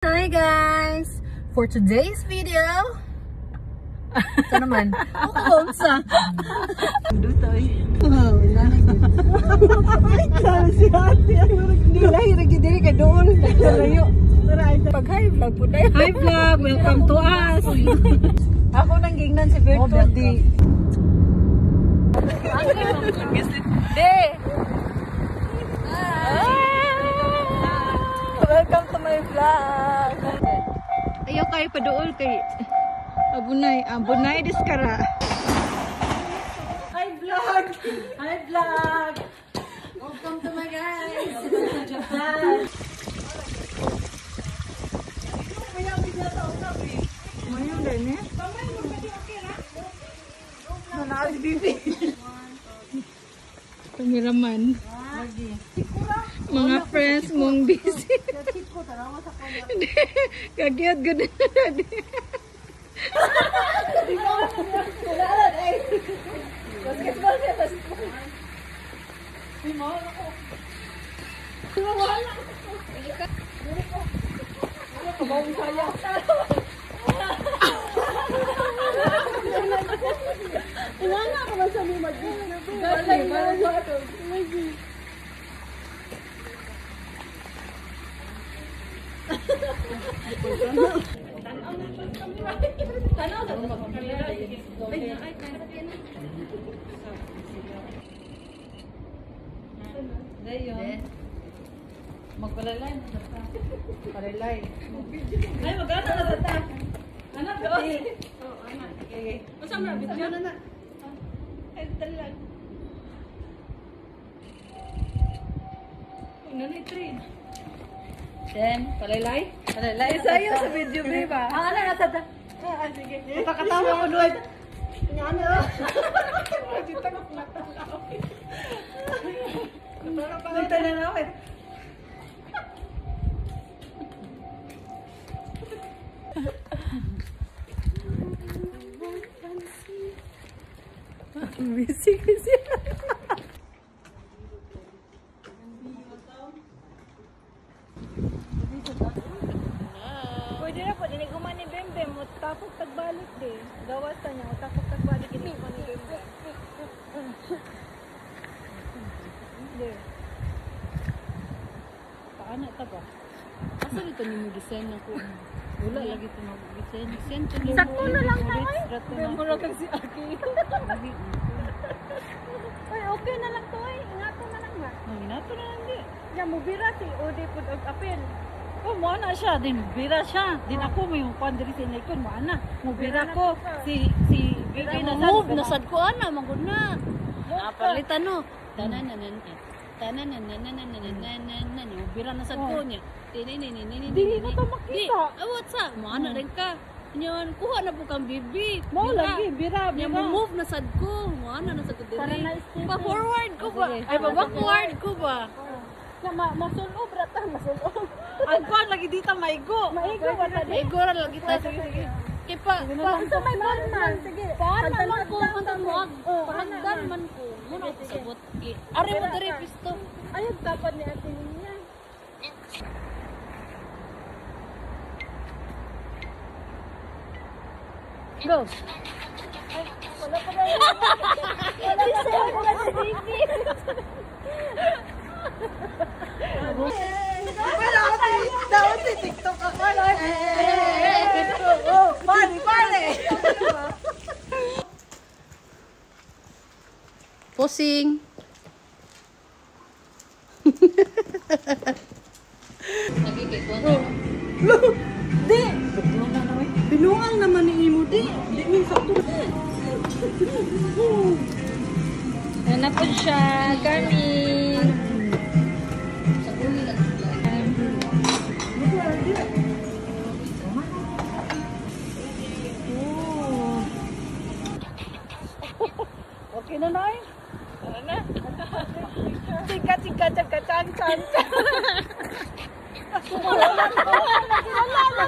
Hi guys! For today's video, ito naman, sa Dutoy. Wow, si ate. Hindi lahi ra gid diri ka dool. Naglayo. Pag hi vlog po tayo. Hi vlog, welcome to us. Ako nang gingnan si Berto di. De. Welcome to my vlog. Ayaw kayo paduol kay Abunay, abunay diskara. Hi vlog. Hi vlog. Welcome to my guys. Mayo din eh. Nanaas bibi. Pangiraman. Mga friends mong busy. Kagiyot gud na di. Basketball siya, basketball. Di mo ako. Di mo wala. Wala ka bang saya? Wala ka ba sa mga Wala na. Magpalalay. Palalay. Ay, magana na ta. Anak do. Oh, anak. Okay. Unsa man video na na? Ay, talag. Ano ni train? Then, palaylay. Palalay. Sayo sa video babe ah. Ah, ano na ta? Ah, sige. Pakatawa ko doon. Ano? Dito ko matalaw. Dito na naman. Busy kasi. Pwede na po, diniguman ni Bembem, tapos tagbalik din. Gawas ta niya, tapos tagbalik diniguman ni Bembem. Hindi. Paano ta ba? Asa dito ni mo gisend ako? Wala lagi to mo gisend. Send to ni. Sakto na lang tayo. Mura kang si Aki. Ay, okay na lang to eh. Ingato na lang ba? Inato na lang di. Ya, mubira si Ode pud og apel. Oh, mo na siya, din bira siya. Din ako may kuan diri sa inay mo ana. Mo bira ko si si Bibi na sad. Move na sad ko ana, manggod na. Napalitan no. Tanan nanan. Tanan nanan nanan nanan nanan. Mo bira na sad ko niya. Dili ni ni ni ni. Dili na to makita. Awat sa mo ana rin ka. Nyon, kuha na po kang bibi. Mo lagi bira Nya bira. mo move na sad ko. Mo ana na sad ko Para diri. na step. Pa forward ko ba? Ay pa backward ko ba? Na ma masulob ra ta, masulob. Ang kuan lagi dita maigo. Maigo ba ta di? Maigo ra lagi ta. Sige. Kay pa Unsa may man sige. Paano man ko hantang mo pahagdan man ko. Muna ako sabot. Ari mo diri pisto. Ayun dapat ni ate niya. Go. Ay, wala pa na. Wala pa na si Bibi. Wala ka daw si TikTok ako. Oh, pare, pare. Posing. Lagi kay ko. Di. Binuang naman ni imo di. Di min sakto. Ano po siya, kami. Okay na na. Tara na. Chika chika chaka chan chan. Wala na. Wala na.